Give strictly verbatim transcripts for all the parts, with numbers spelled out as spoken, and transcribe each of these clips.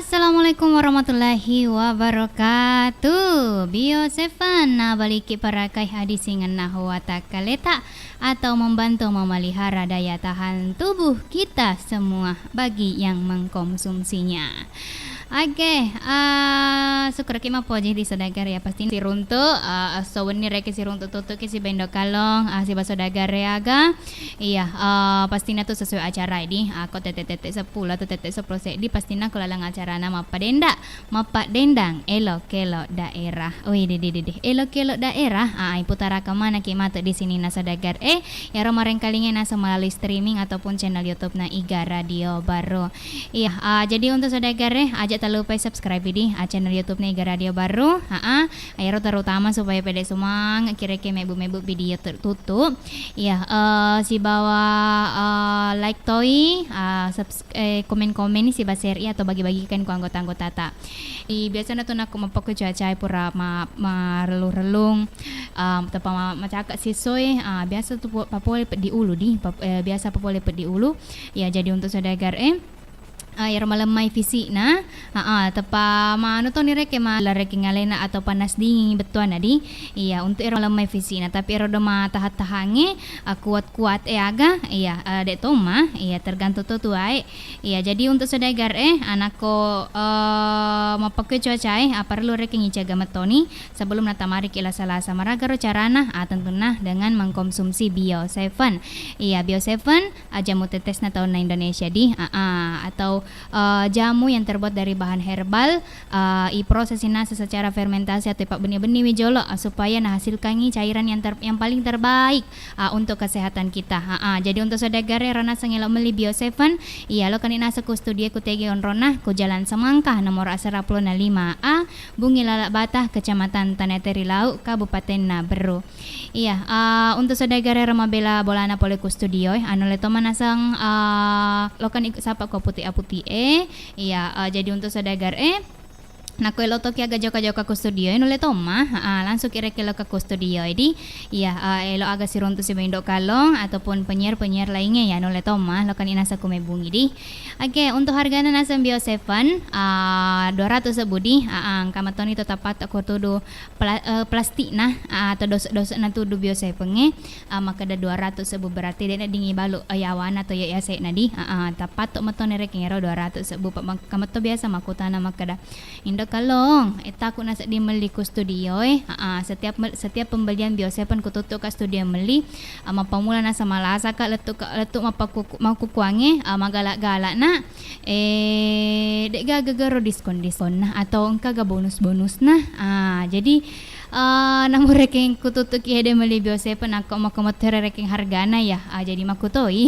Assalamualaikum warahmatullahi wabarakatuh. Bio Seven, nabaliki parakai hadisingenna watakkaleta atau membantu memelihara daya tahan tubuh kita semua bagi yang mengkonsumsinya. Oke, ah, sukkuraki mappoji di saudagar ya, pasti siruntu, ah, esso wenni rekeng siruntu tuttuki siba Indo Kallong, ah, siba saudagar e aga. Iya, eh, pastina tu sesuai acara di, ah, ko tette-tette seppulo atau tette seppulo seddi, pastina ko laleng acarana mappadenda-, mappaddendang elo-kelo daerah. Wih, dede, dede. Elo-kelo daerah, ah, iputarakeng manekki matu di sininna saudagar e, iyaro marengkalinga naseng melalui streaming ataupun channel YouTube-na Iga Radio Barru. Iya, ah, jadi untuk saudagar e, aja talupai subscribe di, ah, channel YouTube-na Iga Radio Barru. Ha, ah, iyaro terutama supaya pede semangat ki rekeng mebbu-mebbu video ter-, tuttu. Iya, eh, sibawa, eh, like toi, eh, subs-, eh, komen-komen ni siba share i atau bagi-bagikan ku anggota-anggotata. I, biasana tu nakko mappakko cuaca e pura ma-, marellung-rellung, eh, teppa ma-, macaka siesso e, ah, biasa tu po-, papole peddi ulu di, pap-, eh, biasa papole peddi ulu. Iya, jadi untuk saudagar e, ah, iyaro malemmai fisikna, ah, ah, teppa manu toni rekeng ma-, rekeng alena atau panas dingin bettuanna di. Iya, untuk ero malemmai fisikna, tapi ero de mataha-tahangnge, ah, kuat-kuat e aga, iya, eh, de tomma, iya, tergantung to tuae. Iya, jadi untuk saudagar e, ah, nakko, eh, mappakko cuaca e, ah, parellu rekeng ijaga mettoni sebelum natamariki lasa-lasa. Maragaro carana, ah, tentunna dengan mengkonsumsi Bio Seven. Iya, Bio Seven, ah, jamu tetesna taunna Indonesia di, ah, ah, atau, eh, jamu yang terbuat dari bahan herbal, eh, iproses inaseng secara fermentasi atau ipabbenni-benniwi jolo, ah, supaya nahasilkangngi cairan yang ter-, yang paling terbaik, ah, untuk kesehatan kita. Ah, ah, jadi untuk saudagar e ro naseng elo melli Bio Seven, iya, lokani naseng ku studio e ku tegi onrona, ku Jalan Semangka nomor serapulona lima A, Bungi Lalabata, Kecamatan Tanah Terilau, Kabupatenna Berru. Iya, ah, untuk saudagar e ro mabela bolana pole ku studio e, ah, nulle to manaseng, ah, lokani sapa ko Puti Aputi e. Iya, ah, jadi untuk saudagar e, nakko elo toki aga joka-joka ku studio e, nulle tomma, ah, langsung ki rekeng loka ku studio e di. Iya, ah, elo aga siruntu siba Indo Kallong ataupun penyiar-penyiar laingnge, ya, nulle tomma, lokani naseng ku mebbungi di. Oke, untuk hargana naseng Bio Seven, ah, dua ratus sebbu di, ah, ah, engka matoni to tapatto ko tudu pla-, eh, plastikna, ah, atau dose-, dose'na tudu Bio Seven e, ah, makkeda dua ratus sebbu, berarti de'na dingi balu, eh, yawana atau ya yase'na di, ah, ah, tapatto matoni rekeng ero dua ratus sebbu, pa-, mak-, kametto biasa makkutana makkeda, "Indo Kallong, eh, taku nasedding melli ku studio e." Ah, ah, setiap mel-, setiap pembelian Bio Seven ku tuttu ka studio melli, ah, mappamula naseng malasa ka lettu ka, lettu mappakuku-, makkukuangnge, ah, magala-galana. Eh, de'gaga garo diskon-diskonna atau engkaga bonus-bonusna? Ah, jadi, eh, namu rekeng ku tuttuki ede melli Bio Seven, nakko makko mettere rekeng hargana ya. Ah, jadi makkutoi.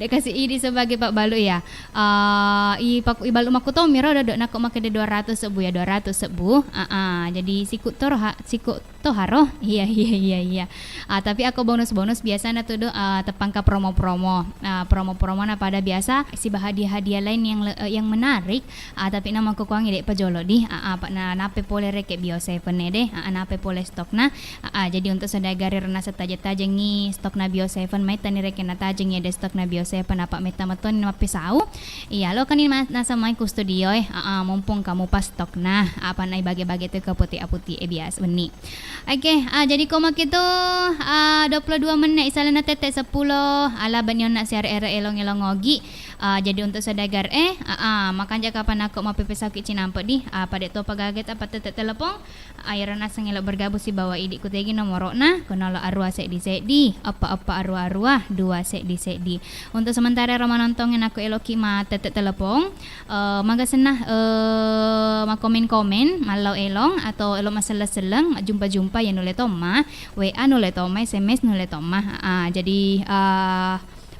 De' kasi idi sebagai pabbalu ya. Ah, i pak-, ibalu makkutomi ro dodo nakko makkeda dua ratus sebbu ya, dua ratus sebbu. Ah, ah, jadi siku toro ha-, siku toharo. Iya, iya, iya, iya. Ah, tapi akko bonus-bonus biasana tu do, ah, teppangka promo-promo. Ah, promo-promona pada biasa siba hadiah-hadiah lain yang le-, eh, yang menarik. Ah, tapi na makkukuangngi de'pa jolo di. Ah, ah, pa na, nape pole rekeng Bio Seven e de. Ah, ah, nape pole stokna. Ah, ah, jadi untuk saudagar e ro naseng taje-tajengngi stokna Bio Seven, maittani rekeng natajengngi ede stokna Bio Seven, apa metta matoni mappesau. Iya, lokani ma-, naseng mai ku studio e. Ah, ah, mumpung kamu pas stokna. Apa na ibage-bage tu ke Puti Aputi e biasa wenni. Oke, ah, jadi ko makitu, ah, dua puluh dua menit isalena tette seppulo, ala bani onna siare ere elong-elong ogi. Ah, jadi untuk saudagar, eh, ah, ah, makanja kapang nakko mappepe sauki cinampe di, ah, pada topa gaget apa tette telepon, ah, iyaro naseng elo bergabung sibawa idi kutegi nomoro'na, kono lo arua seddi seddi, eppa eppa arua arua, dua seddi seddi. Untuk sementara ero manontonge nakko eloki ma tette telepon, eh, maga senna, eh, makomen-komen, mallau elong, atau elo maselleng-selleng, majjumpa-jumpa ya nulle tomma, W A nulle tomma, S M S nulle tomma. Ah, ah, jadi, ah,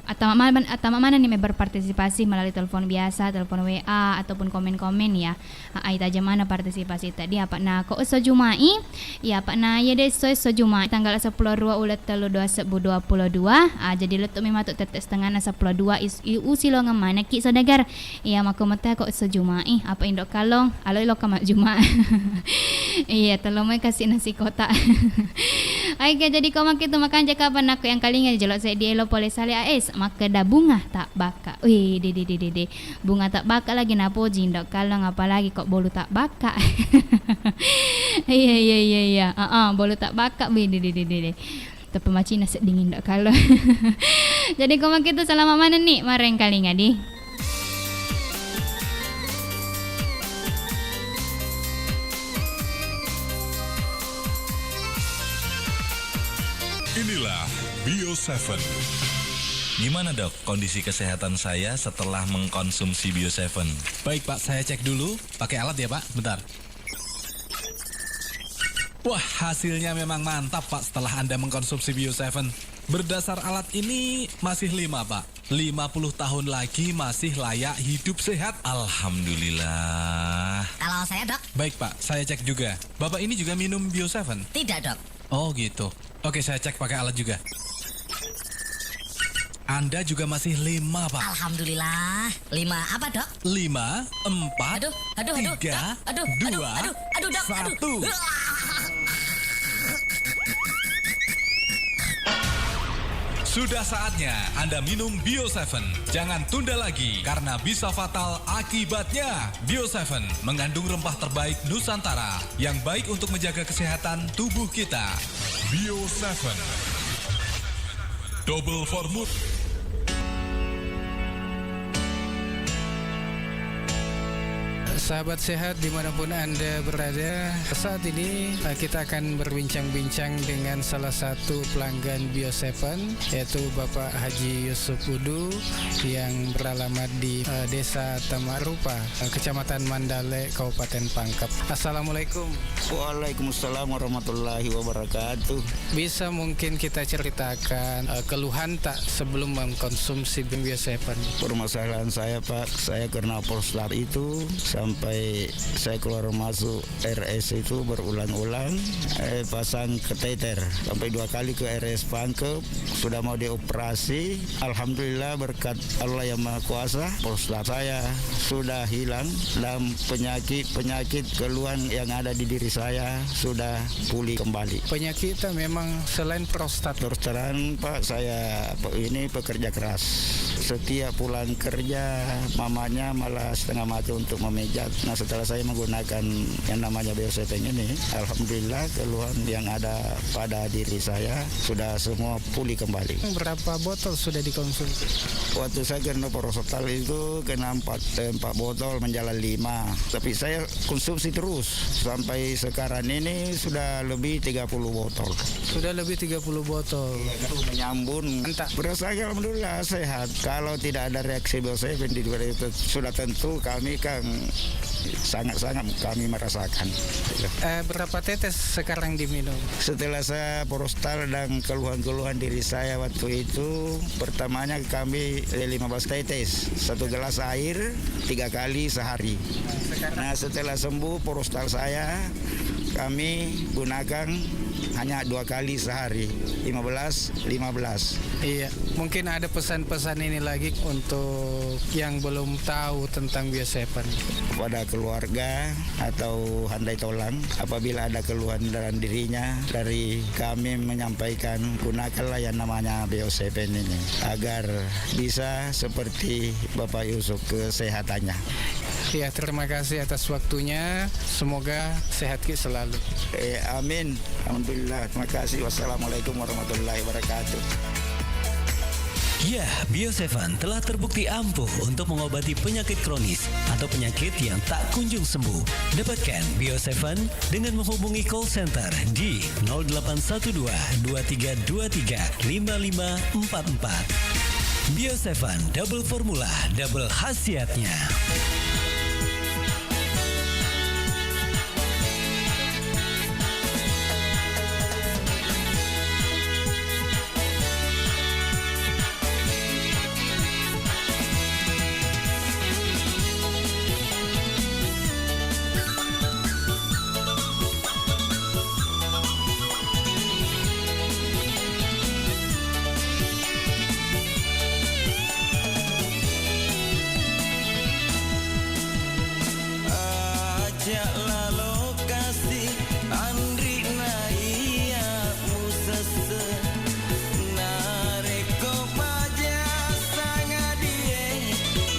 Attama ma-, attama manenni mai berpartisipasi melalui telepon biasa, telepon W A, ataupun komen-komen ya. Aa, itaja maneng partisipasi tadi, apa'na ko esso Juma'i, ya, apa'na iya de esso, esso Juma'i tanggal seppulo dua uleng tellu dua sebbu dua pulo dua. Ah, jadi lettu mi matu tette setengana seppulo dua is-, i-, usilongeng manekki saudagar. Iya, makko metta ko esso Juma'i, apa indo kallong, alo ilokka majjuma. Iya, tello mai kasi nasi kotak. Oke, jadi ko makkitu makanja kapang nakko yang kalinga jolo seddi elo pole sale A S, makkeda bunga tak bakka. Wih, de, de, de, de, de. Bunga tak bakka lagi napoji indo kallong, apalagi kok bolu tak bakka. Iya, iya, iya, iya. Heeh, bolu tak bakka, wih, de, de, de, de, de. Teppe macina sedding indo kallong. Jadi ko makkitu salama manenni, marengkalinga di. Inilah Bio Seven. Gimana, Dok, kondisi kesehatan saya setelah mengkonsumsi Bio Seven? Baik, Pak, saya cek dulu. Pakai alat ya, Pak. Bentar. Wah, hasilnya memang mantap, Pak, setelah Anda mengkonsumsi Bio Seven. Berdasar alat ini, masih lima, Pak. Lima puluh tahun lagi masih layak hidup sehat. Alhamdulillah. Kalau saya, Dok? Baik, Pak. Saya cek juga. Bapak ini juga minum Bio Seven? Tidak, Dok. Oh, gitu. Oke, saya cek pakai alat juga. Anda juga masih lima, Pak. Alhamdulillah. Lima apa, Dok? Lima, empat, Aduh, aduh, aduh, tiga, Dok. Aduh, aduh, dua, aduh, aduh, Dok, aduh. Satu. Sudah saatnya Anda minum Bio Seven. Jangan tunda lagi, karena bisa fatal akibatnya. Bio Seven mengandung rempah terbaik Nusantara yang baik untuk menjaga kesehatan tubuh kita. Bio Seven. Double formula. Sahabat sehat dimanapun Anda berada, saat ini, eh, kita akan berbincang-bincang dengan salah satu pelanggan Bio Seven, yaitu Bapak Haji Yusuf Udu yang beralamat di, eh, Desa Tamarupa, eh, Kecamatan Mandale, Kabupaten Pangkep. Assalamualaikum. Waalaikumsalam warahmatullahi wabarakatuh. Bisa mungkin kita ceritakan, eh, keluhan tak sebelum mengkonsumsi Bio Seven? Permasalahan saya, Pak, saya kena prostat itu sampai saya keluar masuk R S itu berulang-ulang, eh, pasang kateter. Sampai dua kali ke R S Pangkep, sudah mau dioperasi. Alhamdulillah, berkat Allah Yang Maha Kuasa, prostat saya sudah hilang dan penyakit-penyakit keluhan yang ada di diri saya sudah pulih kembali. Penyakit itu memang selain prostat. Terus terang, Pak, saya pe-, ini pekerja keras. Setiap pulang kerja, mamanya malah setengah mati untuk memijat. Nah, setelah saya menggunakan yang namanya Bio Seven ini, alhamdulillah, keluhan yang ada pada diri saya sudah semua pulih kembali. Berapa botol sudah dikonsumsi? Waktu saya kena prostat itu kena empat, eh, empat botol menjalar lima. Tapi saya konsumsi terus. Sampai sekarang ini sudah lebih tiga puluh botol. Sudah lebih tiga puluh botol. Iya, kan? Menyambung. Entah. Perasaan alhamdulillah sehat. Kalau tidak ada reaksi Bio Seven di luar itu, sudah tentu kami kan sangat-sangat kami merasakan. Eh, berapa tetes sekarang diminum? Setelah saya prostat dan keluhan-keluhan diri saya waktu itu, pertamanya kami, eh, lima belas tetes, satu gelas air tiga kali sehari. Nah, setelah sembuh prostat saya, kami gunakan hanya dua kali sehari, lima belas, lima belas. Iya, mungkin ada pesan-pesan ini lagi untuk yang belum tahu tentang Bio Seven. Kepada keluarga atau handai tolang, apabila ada keluhan dalam dirinya, dari kami menyampaikan, gunakanlah yang namanya Bio Seven ini agar bisa seperti Bapak Yusuf kesehatannya. Ya, terima kasih atas waktunya. Semoga sehat ki selalu. Eh, amin. Alhamdulillah. Terima kasih. Wassalamualaikum warahmatullahi wabarakatuh. Ya, Bio tujuh telah terbukti ampuh untuk mengobati penyakit kronis atau penyakit yang tak kunjung sembuh. Dapatkan Bio tujuh dengan menghubungi call center di nol delapan satu dua, dua tiga dua tiga, lima lima empat empat. Bio tujuh, double formula, double khasiatnya. Aja' lalo kasi anri' na iya musesse. Narekko baja sangadie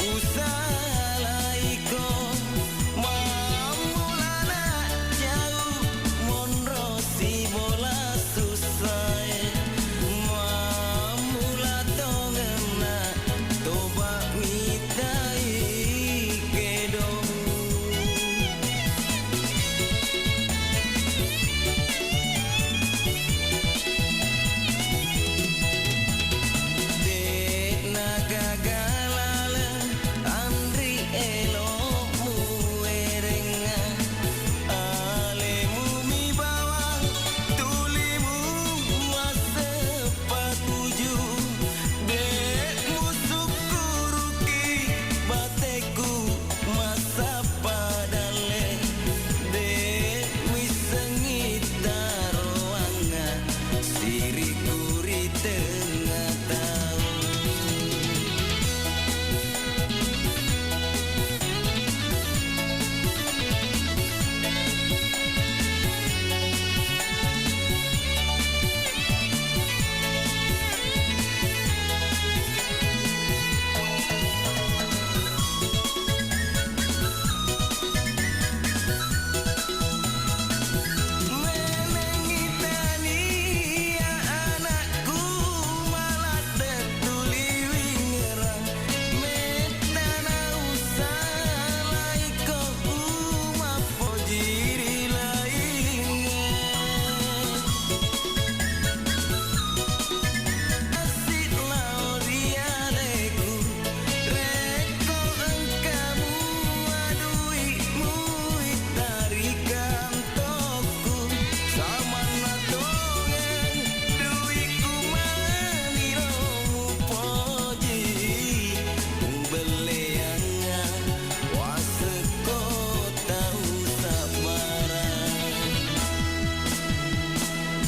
usalaiko, mammulana jauh monro sibola sussae, mammula tongenna toba' mitai kedo. De'na gaga laleng anri' elo'mu werengnga. Alemu mi bawang tulimu masseppa tuju. De' musukkuruki bateku massappa dalle. De' wissengngi taroangnga siriku ri tengnga taung. Menengngi tania anakku maladde' tuli wingerang, mettana usalaiko umappoji ri laingnge. Assi lao ri aleku, rekko engka mua dui'mu ittarikan tokku, samanna tongeng dui'ku maniro mupoji, mubelleangnga wasekko tau sabbarang.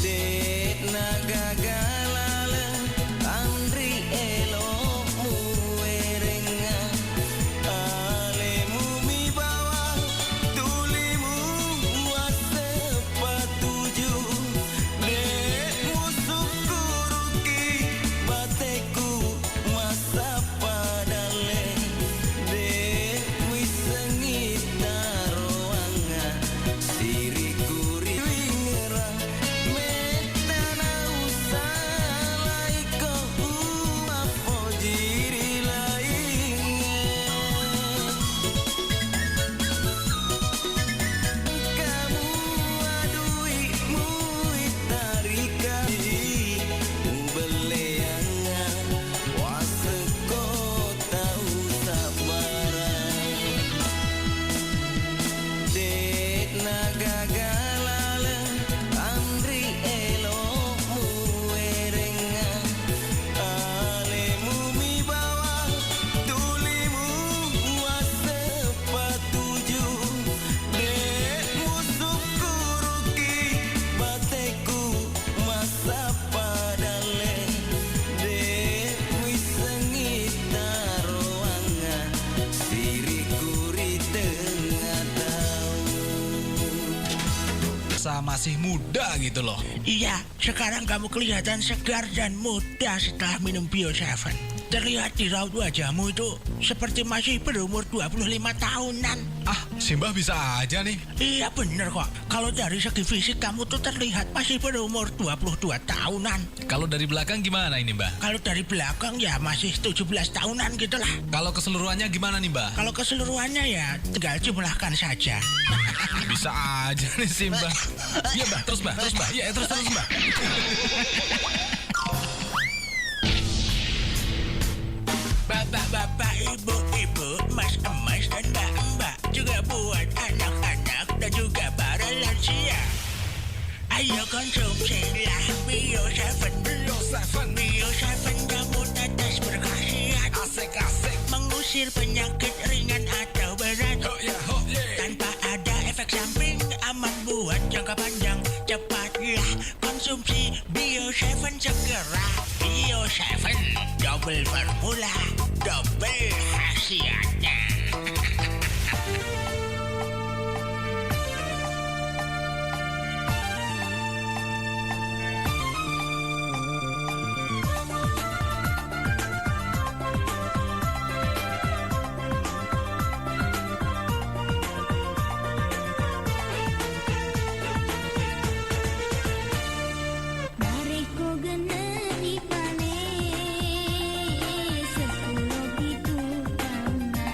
De'na gaga laleng anri' elo'mu werengnga. Alemu mi bawang tulimu wasseppa tuju. De' musukkuruki bateku massappa dalle. De' wissengngi taroangnga siriku ri wingerang, mettana usalaiko umappoji ri laingnge. Engka mua dui'mu ittarikan, mubelleangnga wasekko tau sabbarang. De'na gaga laleng anri' elo'mu werengnga. Alemu mi bawang tulimu wasseppa tuju. De' musukkuruki bateku massappa dalle. De' wissengngi taroangnga siriku ri tengnga taung. Sa masih muda gitu loh. Iya, sekarang kamu kelihatan segar dan muda setelah minum Bio Seven. Terlihat di raut wajahmu itu seperti masih berumur dua puluh lima tahunan. Ah, Simbah bisa aja nih. Iya, bener kok. Kalau dari segi fisik, kamu tuh terlihat masih berumur dua puluh dua tahunan. Kalau dari belakang gimana ini, Mbah? Kalau dari belakang, ya, masih tujuh belas tahunan gitu lah. Kalau keseluruhannya gimana nih, Mbah? Kalau keseluruhannya, ya, tinggal jumlahkan saja. Bisa aja nih, Simbah. Iya, Mbah. Terus, Mbah. Terus, Mbah. Iya, terus, terus, Mbah. Bapak-bapak, ibu-ibu, mas-mas, dan mbak-mbak, juga buat anak-anak dan juga para lansia. Ayo konsumsilah Bio Seven. Bio Seven. Bio Seven jamu tetes berkhasiat. Asik, asik. Mengusir penyakit ringan atau berat. Oh yeah, oh yeah. Tanpa ada efek samping, aman buat jangka panjang. Cepatlah konsumsi Bio Seven segera. Bio Seven, double formula, double khasiatnya. Narekko genne' ripale seppulo pitu taunna,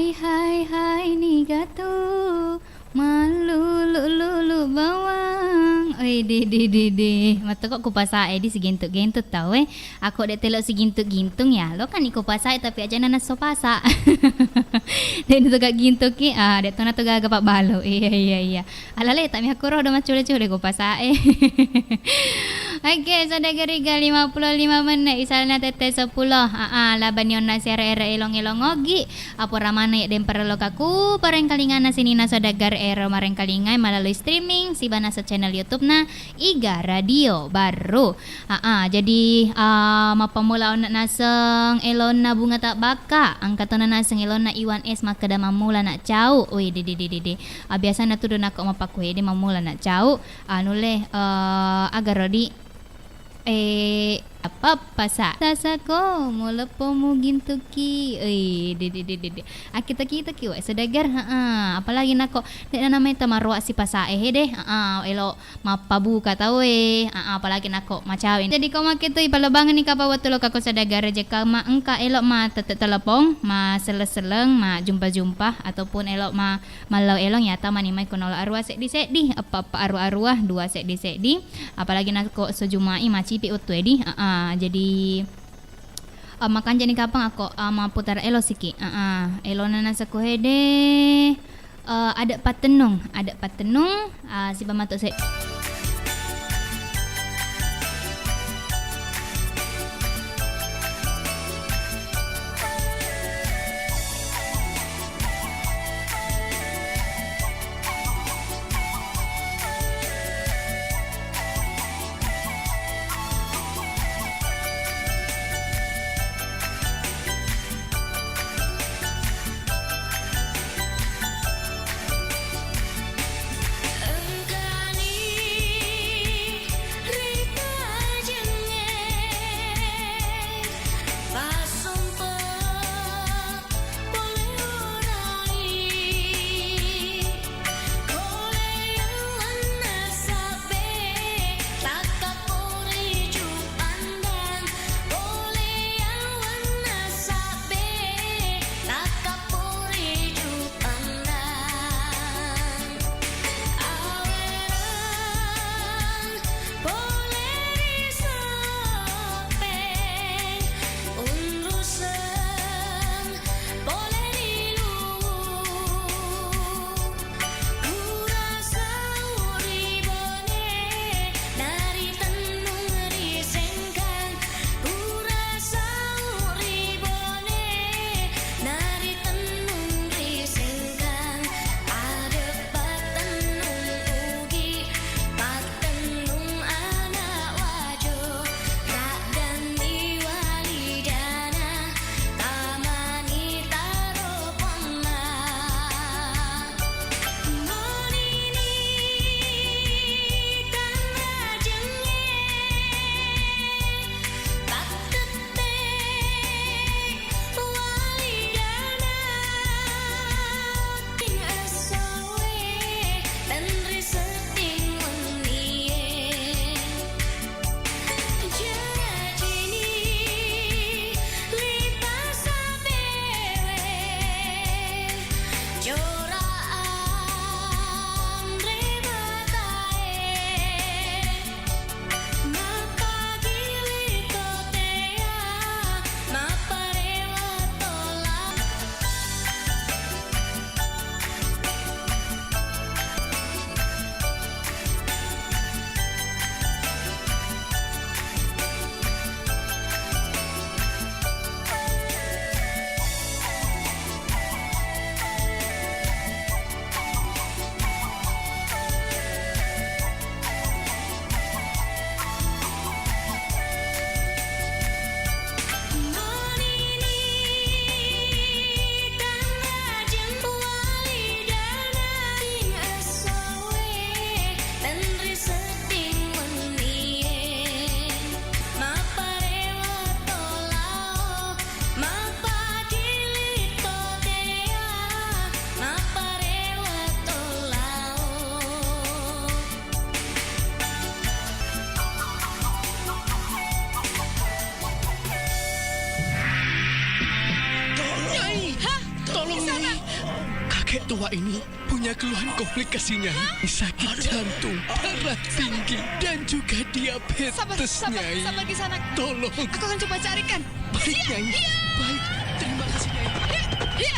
Hai, hai, niga tu mallulu-lulu bawang. Oi, di, di, di, di. Mattoko ku pasa e di sigentu-gentu tau e. Ako de telo sigintu-gintung ya. Lo kan iko pasa e tapi aja nanas so pasa. De itu gak gintu ki. Ah, de tona tu gaga pak balu. Iya, iya, iya. Alale, tak mihakkuro do maccule-cule ko pasae. Oke, sadagariga lima puluh lima menit, isalna tette seppulo. Aa, labani onna siara era elong-elong ogi. Apura maneng ya dempara lokaku, parengkalingana sinina sadagar ero marengkalingai melalui streaming, sibanasa channel YouTube na Iga Radio Baru. Aa, jadi, ah, mappammula onna naseng elonna Bunga Tabbakka, engka tona naseng elonna Iwan S makkeda mammula na cau. Wih, dede, dede, dede. Ah, biasana tudu nakko mappakkue de mammula na cau. Anu le, eh, agaro di, eh, apa pasa. Sasako, muleppo mugintuki. Eh, dede, dede, dede. Akita-kita ki, weh, sedagar, heeh. Apalagi nakko, de namai tamarua si pasa, eh, de, heeh, elo mappabuka tau e, a-, apalagi nakko macawe. Jadi ko makke tu ipalebangeng ni kapang wettu lokakko sadagara jekka ma engka elo ma tette telepong, ma selleng-selleng, ma jumpa-jumpa, ataupun elo ma mallau elong ya tamani mai ko nolo arua seddi-seddi, eppa-eppa arua-arua, dua seddi-seddi. Apalagi nakko sejumai macipi wettu edi. A-, a, jadi Ah, makanjani kapang akko, ah, mapputara elo siki. Ah, ah. Elona nasako hede, eh, ada pattennung, ada pattennung, ah, siba mato se- Pole ri Soppeng, unruseng pole ri Luwu. Pura sau ri Bone, naritennung ri Sengkang. Pura sau ri Bone, naritennung ri Sengkang. Ade' pattennung Ugi, pattennung Ana' Wajo, raddang di Walidana, tamani taro Puang Ma. Monini tanrajengnge, pattette' Walidana, ting essoe, tenri sedding wennie. Jarajini lipasa bewe, jora anre matae. Mapagili to tea, maparewa to la. Tua ini punya keluhan komplikasi, Nyai. Sakit jantung, darah tinggi, dan juga diabetes, Nyai. Sabar, sabar, sabar, Kisanak. Tolong. Aku akan coba carikan. Baik, Nyai. Iya. Baik. Terima kasih, Nyai. Iya, iya.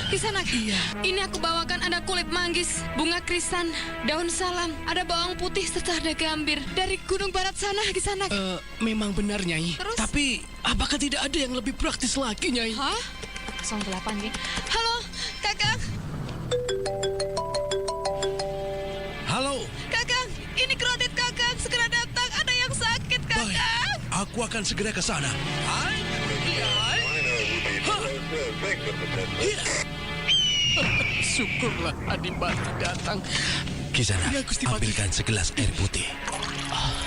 Kisanak. Iya. Ini aku bawakan ada kulit manggis, bunga krisan, daun salam, ada bawang putih serta ada gambir dari Gunung Barat sana, Kisanak. Eh, memang benar, Nyai. Terus? Tapi apakah tidak ada yang lebih praktis lagi, Nyai? Hah? Kosong delapan, Nyai. Halo, Kakang. Halo. Kakang, ini Krodit, Kakang. Segera datang, ada yang sakit, Kakang. Baik, aku akan segera ke sana. Hai, hai. Ha. Iya. Syukurlah Adipati datang. Kisanak, ya, Gusti Patih. Ambilkan segelas air putih.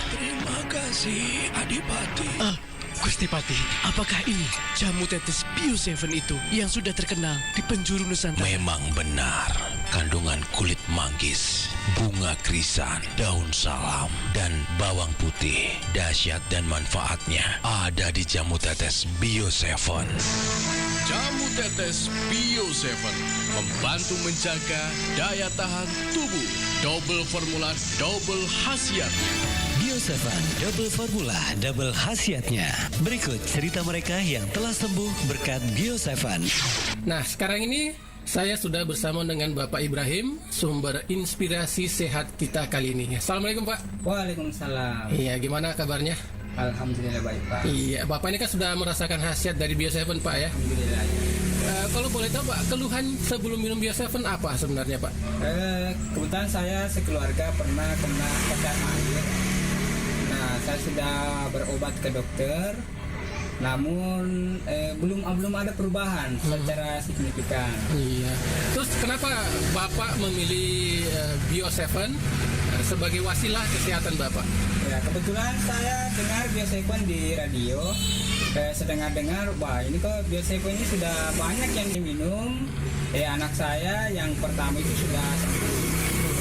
Terima kasih, Adipati. Ah, Gusti Patih, apakah ini jamu tetes Bio Seven itu yang sudah terkenal di penjuru Nusantara? Memang benar, kandungan kulit manggis, bunga krisan, daun salam, dan bawang putih dahsyat dan manfaatnya ada di jamu tetes Bio Seven. Jamu tetes Bio Seven membantu menjaga daya tahan tubuh. Double formula, double khasiat. Bio Seven, double formula, double khasiatnya. Berikut cerita mereka yang telah sembuh berkat Bio Seven. Nah, sekarang ini saya sudah bersama dengan Bapak Ibrahim, sumber inspirasi sehat kita kali ini. Assalamualaikum, Pak. Waalaikumsalam. Iya, gimana kabarnya? Alhamdulillah, baik, Pak. Iya, Bapak ini kan sudah merasakan khasiat dari Bio Seven, Pak, ya? Alhamdulillah, iya. Eh, kalau boleh tahu, Pak, keluhan sebelum minum Bio Seven apa sebenarnya, Pak? Eh, kebetulan saya sekeluarga pernah kena cacar air. Nah, saya sudah berobat ke dokter. Namun, eh, belum, belum ada perubahan, hmm, secara signifikan. Iya. Terus kenapa Bapak memilih, eh, Bio Seven, eh, sebagai wasilah kesehatan Bapak? Ya, kebetulan saya dengar Bio Seven di radio. Eh, saya dengar-dengar, wah, ini kok Bio Seven ini sudah banyak yang diminum. Eh, anak saya yang pertama itu sudah sembuh.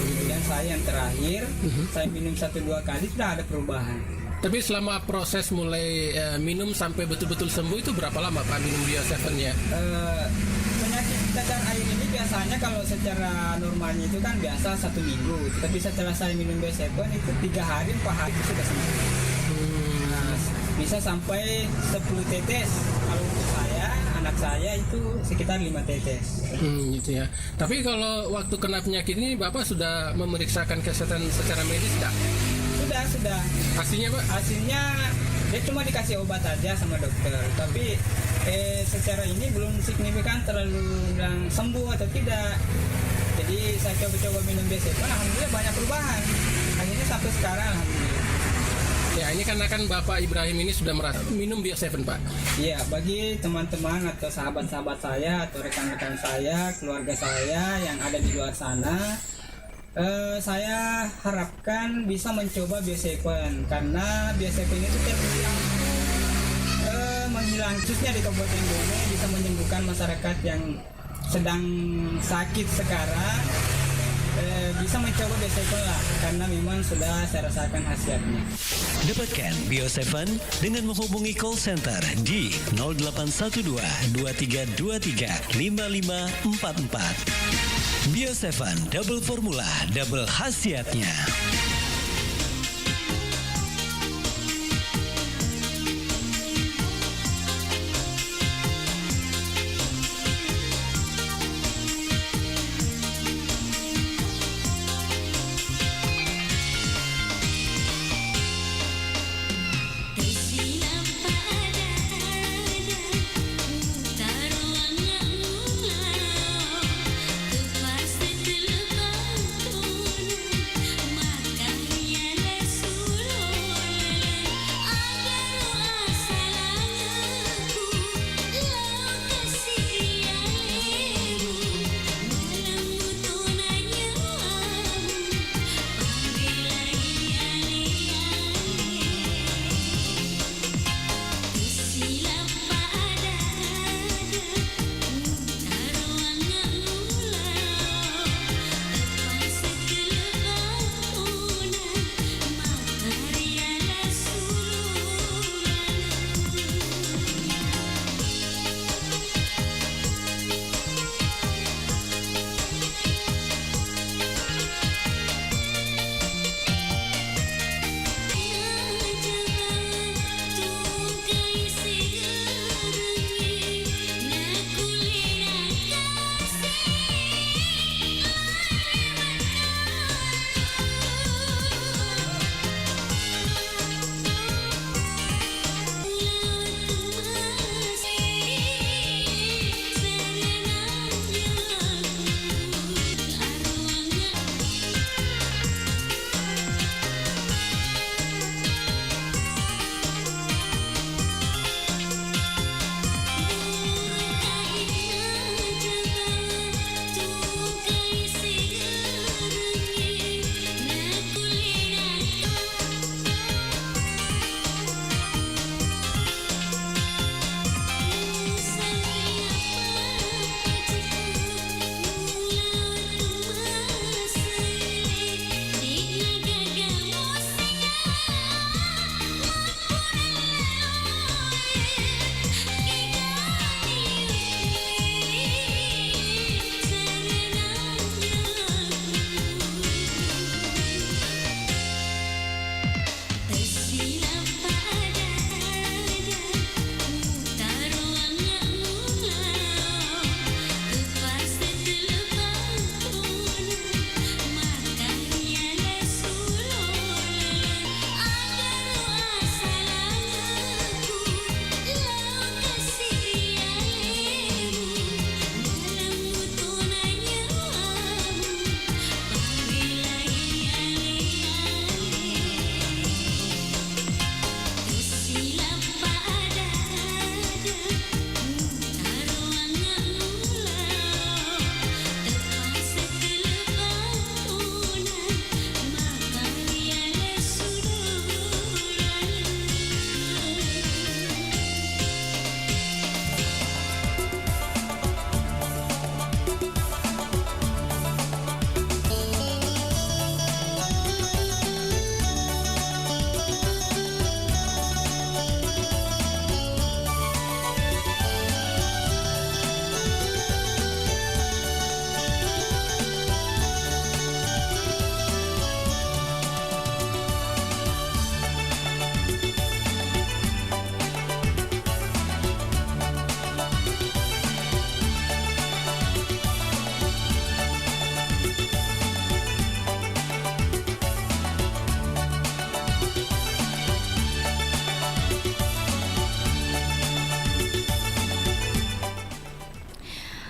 Kemudian saya yang terakhir, mhm, saya minum satu dua kali sudah ada perubahan. Tapi selama proses mulai, eh, minum sampai betul-betul sembuh itu berapa lama, Pak, minum Bio Seven-nya? Eh, penyakit cacar air ini biasanya kalau secara normalnya itu kan biasa satu minggu. Tapi setelah saya minum Bio Seven itu tiga hari, empat hari itu sudah sembuh. Hmm. Nah, bisa sampai sepuluh tetes. Kalau untuk saya, anak saya itu sekitar lima tetes. Hmm, gitu ya. Tapi kalau waktu kena penyakit ini, Bapak sudah memeriksakan kesehatan secara medis, nggak? Sudah, sudah. Hasilnya, Pak? Hasilnya, dia cuma dikasih obat aja sama dokter. Tapi, eh, secara ini belum signifikan terlalu bilang sembuh atau tidak. Jadi, saya coba-coba minum Bio Seven, alhamdulillah banyak perubahan. Akhirnya sampai sekarang, alhamdulillah. Ya, ini karena kan Bapak Ibrahim ini sudah merasa minum Bio Seven, Pak. Iya, bagi teman-teman atau sahabat-sahabat saya atau rekan-rekan saya, keluarga saya yang ada di luar sana, eh, saya harapkan bisa mencoba Bio Seven, karena Bio Seven itu terbilang, eh, menghilang, khususnya di Kabupaten Bone, bisa menyembuhkan masyarakat yang sedang sakit sekarang, eh, bisa mencoba Bio Seven lah, karena memang sudah saya rasakan khasiatnya. Dapatkan Bio Seven dengan menghubungi call center di nol delapan satu dua, dua tiga dua tiga, lima lima empat empat. Bio Seven Double Formula, double khasiatnya.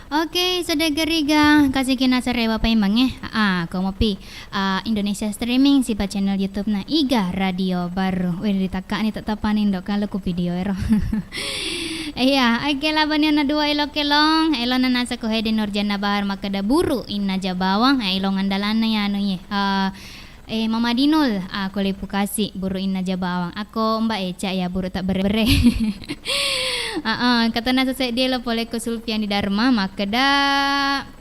Oke, sedegeriga kasiki nasare Bapak Imang, eh. Ah, ko mopi, ah, Indonesia Streaming sipa channel YouTube na Iga Radio Baru. Weh, ditakkani tak tapani ndo kalau ku video ero. Iya, oke, labani ana dua elo kelong, elo na nasa ko Hedi Nurjana Bahar makkeda buru inna jabawang, eh, elo ngandalanna ya anu ye. Ah, Eh, Mama Dinul, ah, kualifikasi buru inna jabawang. Ako Mbak Eca ya, buru tak bere-bere. Heeh, katana seseddi lo pole ko Sulfiani Dharma, makkeda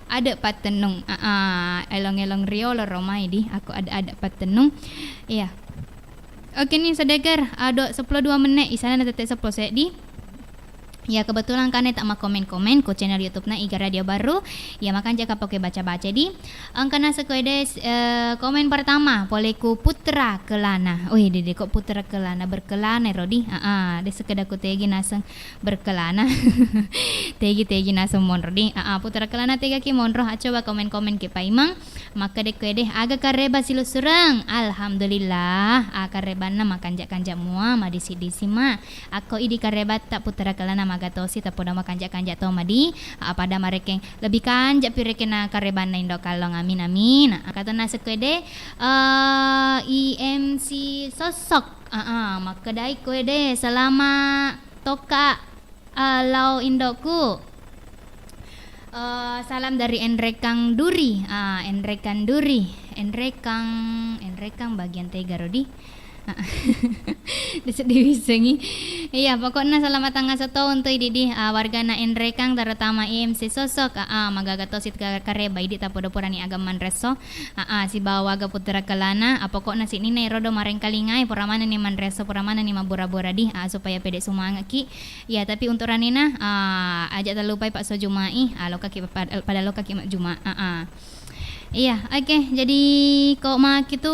ade pattennung. Heeh, elong-elong riolo romai di, ako ade-ade pattennung. Iya. Oke nih, sedeger, ado sepuluh dua menit, isana tette sepuluh seddi. Ya, kebetulan kan tak mau komen-komen ku channel YouTube na Iga Radio Baru. Ya, makanja ka pake baca-baca di. Engka naseng ko ede, eh, komen pertama, pole ku Putra Kelana. Wih, dede kok Putra Kelana, berkelana ro di. Ah, ah, de sekedar ku tegi naseng berkelana. Tegi-tegi naseng monro di. Ah, ah, Putra Kelana tega ki monro, ah, coba komen-komen ki paimeng. Makkeda ko ede, aga kareba silusureng? Alhamdulillah, ah, karebanna makanja-kanja mua, madisi-disi ma. Akko idi karebatta Putra Kelana magatosi tapoda makanja-kanja to madi, ah, pada marekeng lebih kanja pi rekeng na karebanna Indo Kallong. Amin, amin. Ah, katana sekkede, eh, I M C Sosok. Ah, ah, makkedai ko ede, selama toka, ah, lao indoku. Eh, salam dari Enrekang Duri. Ah, Enrekang Duri. Enrekang, Enrekang bagian tega ro di. Ah, de seddi wissengi. Iya, pokokna selamat tangaso to untuk idi di, ah, wargana Enrekang, terutama I M C Sosok. Ah, ah, magaga tosi ka-, kareba idi tapodo purani aga manresso. Ah, ah, sibawa aga Putra Kelana. Ah, pokokna sininna irodo marengkalingai, pura manenni manresso, pura manenni mabbura-bura di. Ah, supaya pede sumangekki. Iya, tapi untuk ranina, ah, aja talupai pakso Juma'i, ah, lokaki pad-, pada lokaki majjuma. Ah, ah. Iya, oke. Jadi ko makitu,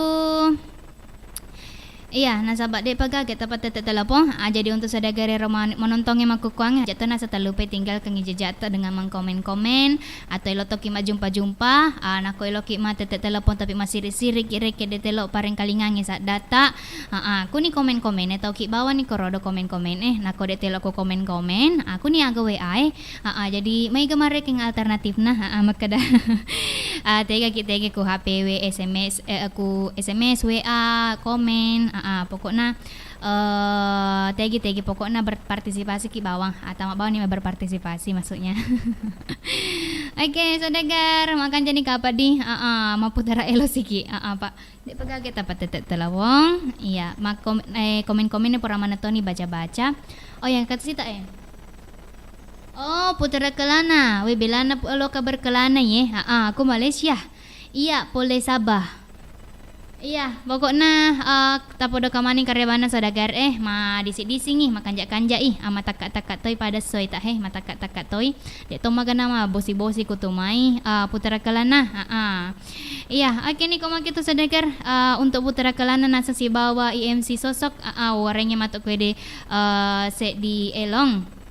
iya, nasaba de paga ke tempat tete telepon. Ah, jadi untuk saudara rero man-, menontongi makukuang, aja to nasa talupai tinggalkan jejakta dengan mengkomen-komen atau elo toki majjumpa-jumpa. Ah, nako eloki ma tete telepon tapi masiri-siri ki reke de telo parengkalingangi saddata. Heeh, kuni komen-komen e, tauki bawani korodo komen-komen e. Nako de telo ko komen-komen, ah, kuni aga W A e. Heeh, jadi maega marekeng alternatifna, heeh, makkeda. Ah, tega ki, tega ku H P W, S M S, eh, ku S M S, W A, komen, heeh, pokokna, eh, tegi-tegi pokokna berpartisipasi ki bawang, atau bawani berpartisipasi maksudnya. Oke, saudagar, makanjani kapang di, heeh, mapputara elo siki, heeh, Pak. De pegage tappa tette telawong. Iya, makkom-, eh, komen-komenna pura maneng toni baca-baca. Oh, iya, kata sita, eh. Oh, Putra Kelana. We, belana pu-, loka berkelana ye. Aa, aku Malaysia. Iya, pole Sabah. Iya, pokokna, eh, tapodo kamani karebanna saudagar, eh, ma disi-disingi, makanja-kanjai, ah, matakka-takka toi pada soi ta, he, matakka-takka toi. De to magana ma bosi-bosi kutu mai, eh, Putra Kelana. Aa. Iya, oke ni, ko makitu saudagar, eh, untuk Putra Kelana naseng sibawa I M C Sosok, ah, ah, warengnge matu ko ede, eh, seddi elong.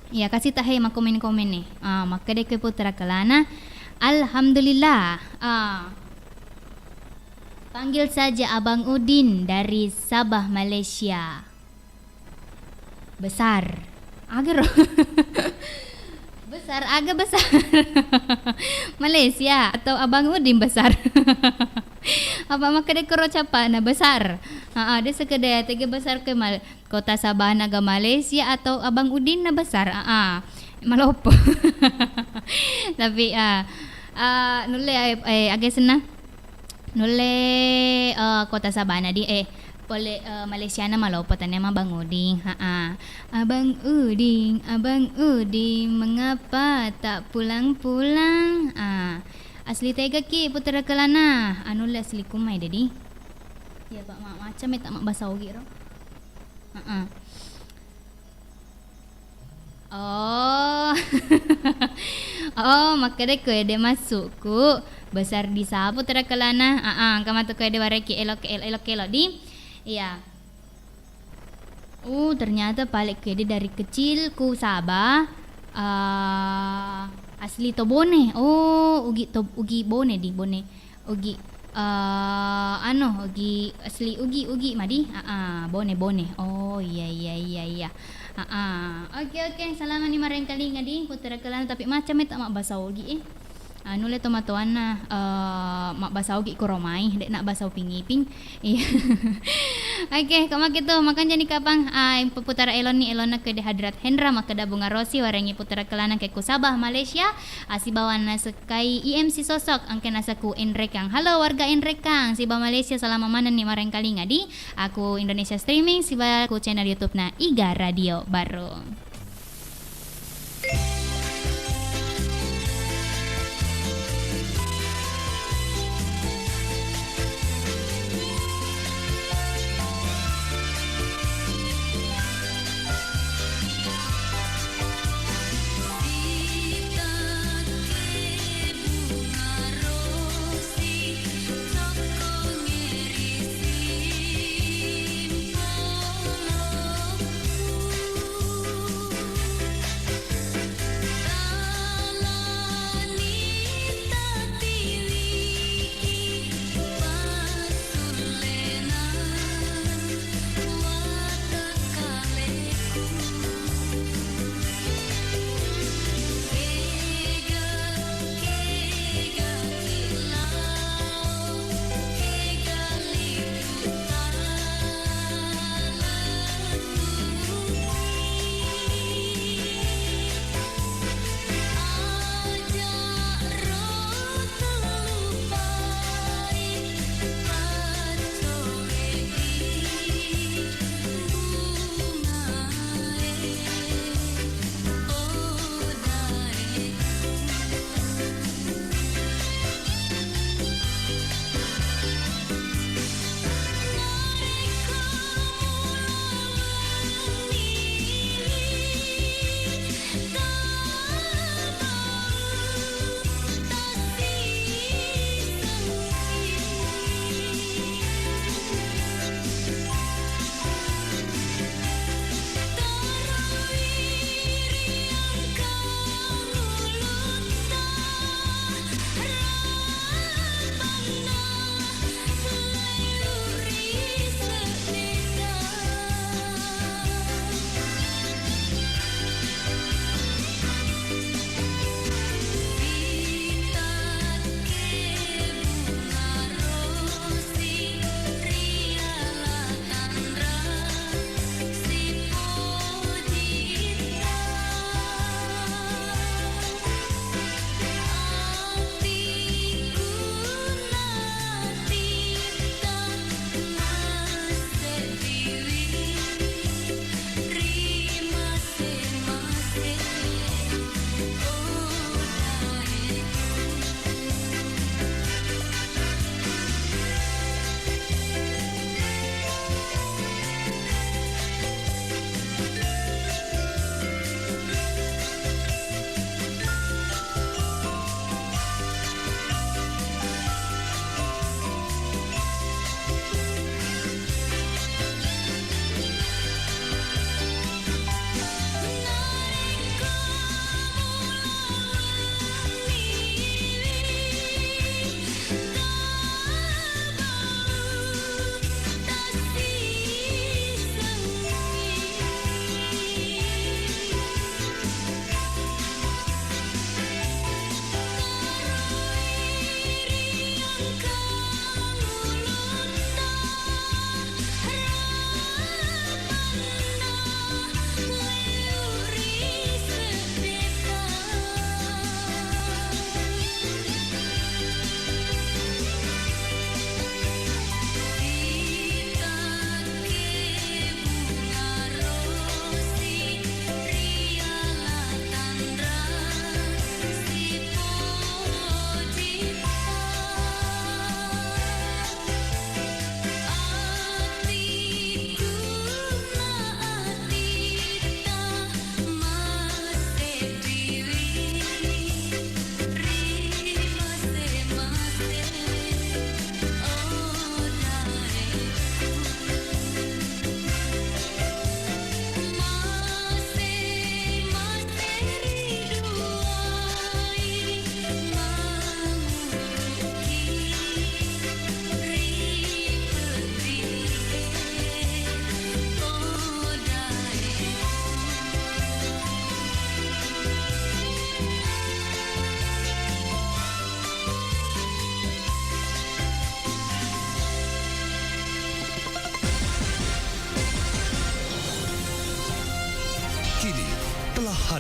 Iya, kasi tahe makkomen-komen ni. Ah, makkeda ko Putra Kelana, alhamdulillah. Ah. Panggil saja Abang Udin dari Sabah, Malaysia. Besar. Aga ro? Besar, aga besar. Malaysia atau Abang Udin besar? Apa makkeda koro capana besar? Aa, de sekedar tega besar ke Mal-, kota Sabana ga Malaysia atau Abang Udin na besar? Aa, maloppo. Tapi, ah, ah, nulle, eh, eh, aga senna? Nulle, eh, kota Sabana di, eh, pole, eh, Malaysiana maloppo, tania ma Abang Udin, ha, ah. Abang Udin, Abang Udin, mengapa tak pulang-pulang? Ah, asli tega ki Putra Kelana, anu le asli kumai dedi. Ya, Pak, ma-, macam ya, tak mak bahasa Ogi ro. Ha, ah. Oh. Oh, makkeda ko ede maksudku besar di Sabah Putra Kelana. Ah, ah, engka matu ko ede wareki elok, el-, elok-elok di. Iya. Oh, ternyata pale ko ede dari kecil ku Sabah, eh, asli to Bone. Oh, Ugi to, Ugi Bone di Bone. Ugi, eh, anu, Ugi asli Ugi, Ugi madi? Ah, ah, Bone, Bone. Oh, iya, iya, iya, iya. Ah, ah. Oke, oke. Salamani marengkalinga di Putra Kelana, tapi macam itu mabbasa Ogi, eh. Anu le tomatoanna, eh, mabbasa Ogi koromai, dek nak basa Uping Iping. Iya. Oke, kok makke tu, makanja ni kapang, ah, puputara elon ni, elonna ke de Hadrat Hendra, makkeda Bunga Rosi, warengi Putra Kelana ke ku Sabah, Malaysia, ah, sibawa nasekkai I M C Sosok, angke nasaku Enrekang. Halo warga Enrekang, siba Malaysia, salama maneng ni marengkalinga di. Aku Indonesia Streaming siba ku channel YouTube na Iga Radio Baru.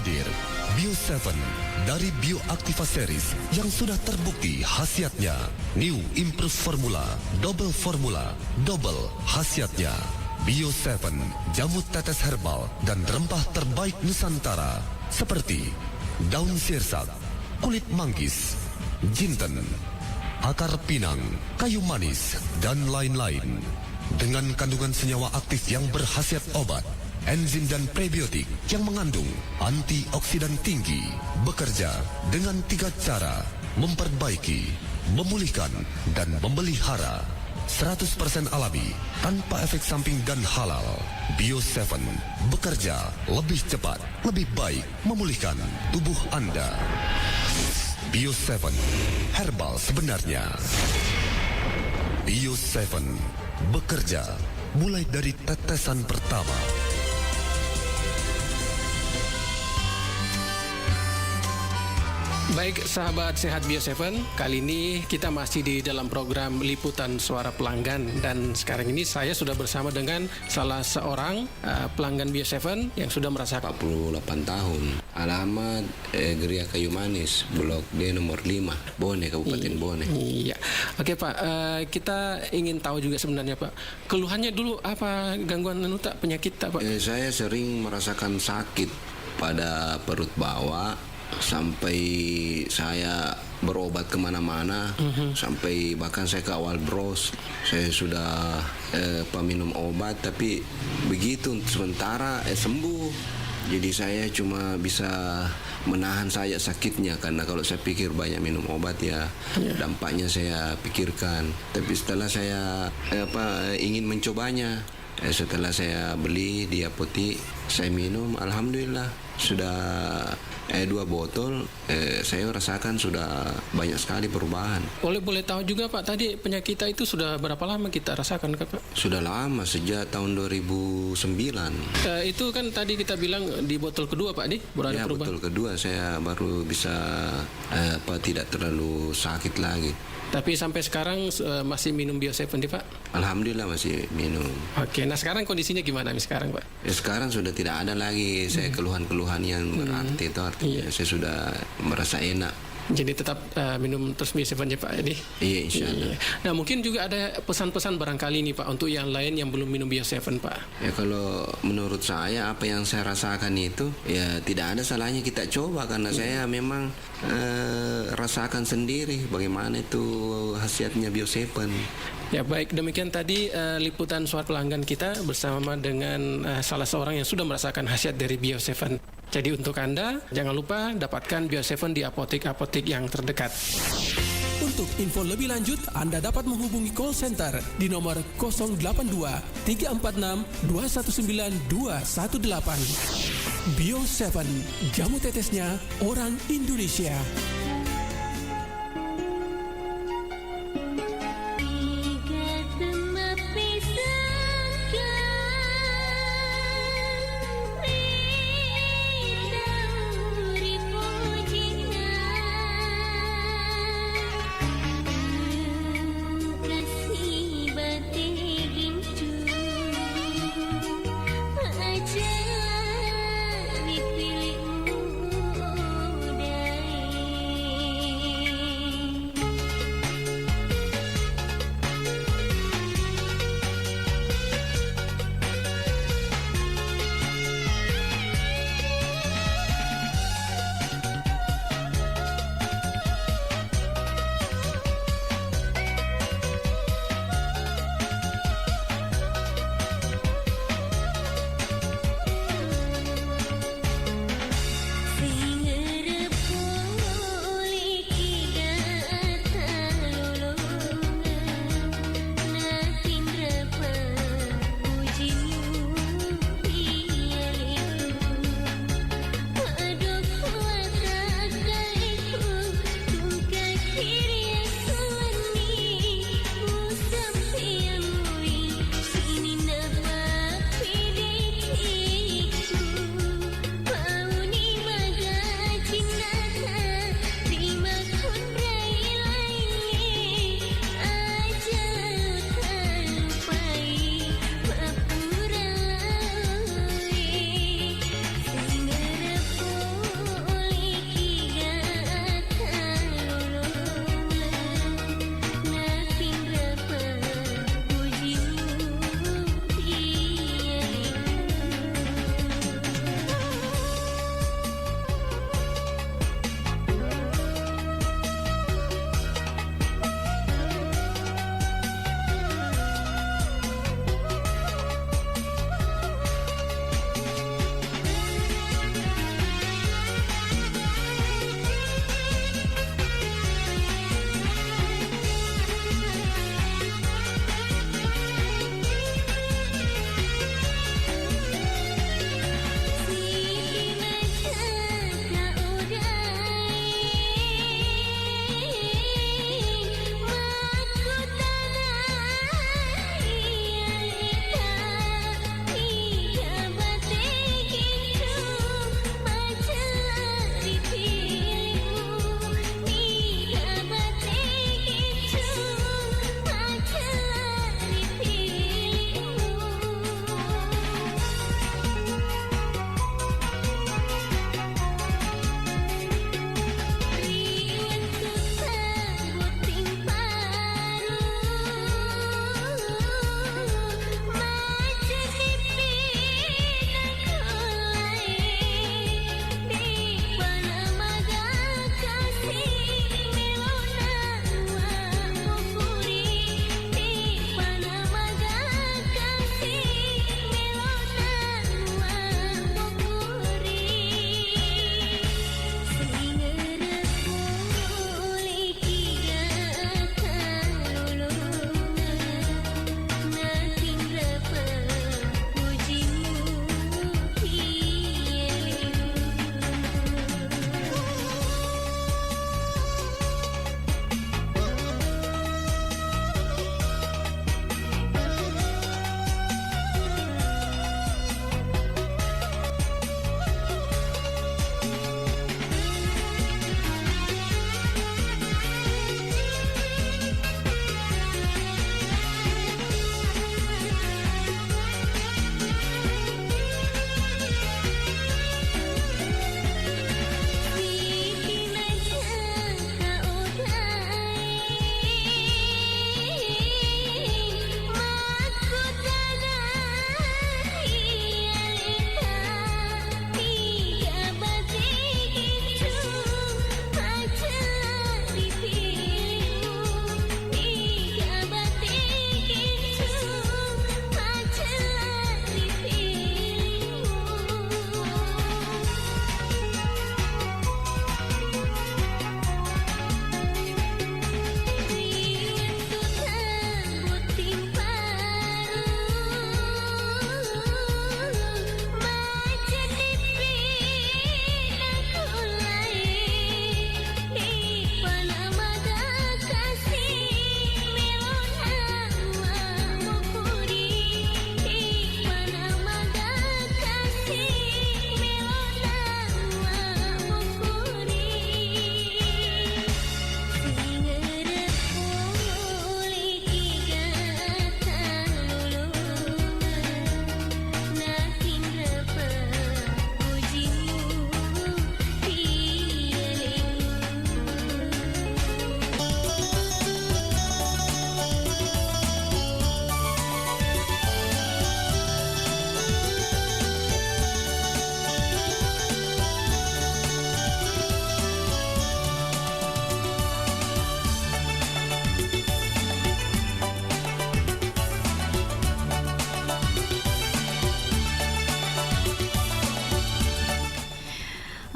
Bio tujuh dari Bioactiva Series yang sudah terbukti khasiatnya. New Improve Formula, double formula, double khasiatnya. Bio tujuh, jamu tetes herbal dan rempah terbaik Nusantara, seperti daun sirsak, kulit manggis, jinten, akar pinang, kayu manis, dan lain-lain. Dengan kandungan senyawa aktif yang berkhasiat obat, enzim dan prebiotik yang mengandung antioksidan tinggi, bekerja dengan tiga cara, memperbaiki, memulihkan, dan memelihara. Seratus persen alami, tanpa efek samping dan halal. Bio tujuh bekerja lebih cepat, lebih baik, memulihkan tubuh Anda. Bio tujuh, herbal sebenarnya. Bio tujuh bekerja mulai dari tetesan pertama. Baik, sahabat sehat Bio tujuh, kali ini kita masih di dalam program Liputan Suara Pelanggan, dan sekarang ini saya sudah bersama dengan salah seorang, eh, pelanggan Bio tujuh yang sudah merasakan. Empat puluh delapan tahun. Alamat, eh, Geria Kayu Manis, Blok D nomor lima, Bone, Kabupaten Bone. Iya. Oke, Pak, eh, kita ingin tahu juga sebenarnya, Pak. Keluhannya dulu apa, gangguan anu tak, penyakit tak, Pak? Eh, saya sering merasakan sakit pada perut bawah, sampai saya berobat kemana-mana, Mhm. sampai bahkan saya ke Awal Bros. Saya sudah, eh, apa, minum obat, tapi begitu sementara, eh, sembuh. Jadi saya cuma bisa menahan saja sakitnya, karena kalau saya pikir banyak minum obat, ya, Iya. dampaknya saya pikirkan. Tapi setelah saya, eh, apa, ingin mencobanya, eh, setelah saya beli di apotek, saya minum, alhamdulillah, sudah, eh, dua botol, eh, saya rasakan sudah banyak sekali perubahan. Boleh, boleh tahu juga, Pak, tadi penyakit itu sudah berapa lama kita rasakan, Pak? Sudah lama, sejak tahun dua ribu sembilan. Eh, itu kan tadi kita bilang di botol kedua, Pak, di baru ada Ya, perubahan. Botol kedua saya baru bisa, eh, apa, tidak terlalu sakit lagi. Tapi sampai sekarang, eh, masih minum Bio tujuh di, Pak? Alhamdulillah masih minum. Oke, nah sekarang kondisinya gimana nih sekarang, Pak? Ya, sekarang sudah tidak ada lagi saya Hmm. keluhan-keluhan yang Hmm. berarti itu, artinya Iya. saya sudah merasa enak. Jadi tetap, eh, minum terus Bio tujuh ya, Pak, ya, di? Iya, insya Allah. Iya. Nah, mungkin juga ada pesan-pesan barangkali nih, Pak, untuk yang lain yang belum minum Bio tujuh, Pak. Ya, kalau menurut saya, apa yang saya rasakan itu, ya, tidak ada salahnya kita coba, karena Hmm. saya memang, eh, rasakan sendiri bagaimana itu khasiatnya Bio tujuh. Ya, baik, demikian tadi, eh, liputan suara pelanggan kita bersama dengan, eh, salah seorang yang sudah merasakan khasiat dari Bio tujuh. Jadi untuk Anda, jangan lupa dapatkan Bio tujuh di apotek-apotek yang terdekat. Untuk info lebih lanjut, Anda dapat menghubungi call center di nomor kosong delapan dua tiga empat enam dua satu sembilan dua satu delapan. Bio tujuh, jamu tetesnya orang Indonesia.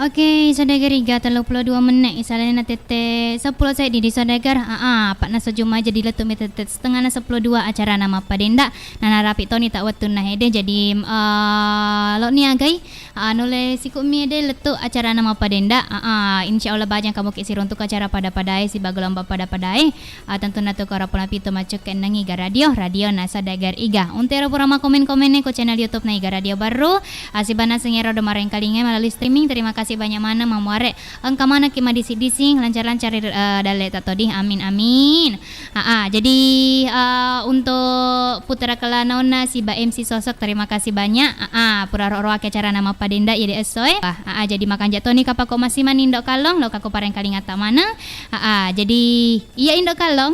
Oke, saudagar iga, tellu pulo dua menne' isalena tette seppulo seddi di saudagar. Aa, apa'na sejum aja dilettu' mi tette setengana seppulo dua acarana mappadenda'. Nanarapi' toni ta' wettunna hede. Jadi, eh, lo' ni agai, aa, nulle siku' mi ede lettu' acarana mappadenda'. Aa, insya Allah bajang kamuki siruntuk acara pada-padae sibawa gelombang pada-padae. Ah, tentunna tu koro pona pitu maccukke enneng Iga Radio, radio na saudagar iga. Untu ero pura makkomen-komenna ko channel YouTube na Iga Radio Barru, ah, sibawa naseng ero do marengkalinga melalui streaming. Terima kasih banyak maneng, mamuare engka manekki madising-dising, lancar-lancar, eh, dalle ta todi. Amin, amin. Ah, ah, jadi, eh, untuk Putra Kelanaonna sibawa M C Sosok, terima kasih banyak. Ah, ah, pura ro-, roake acarana mappadenda' iya di esso e. Ah, ah, jadi makanja' toni kapako massimang Indo Kallong, lo' kako parengkalinga ta maneng. Ah, ah, jadi iya Indo Kallong.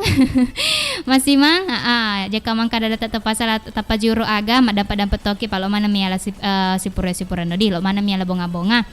Massimang, aa, jaka mangkada data' tepasala tapajuru aga, maddampa-dampa toki, pa lo' maneng mi ala sip-, eh, sipura-sipura no di, lo' maneng mi ala bonga-bonga.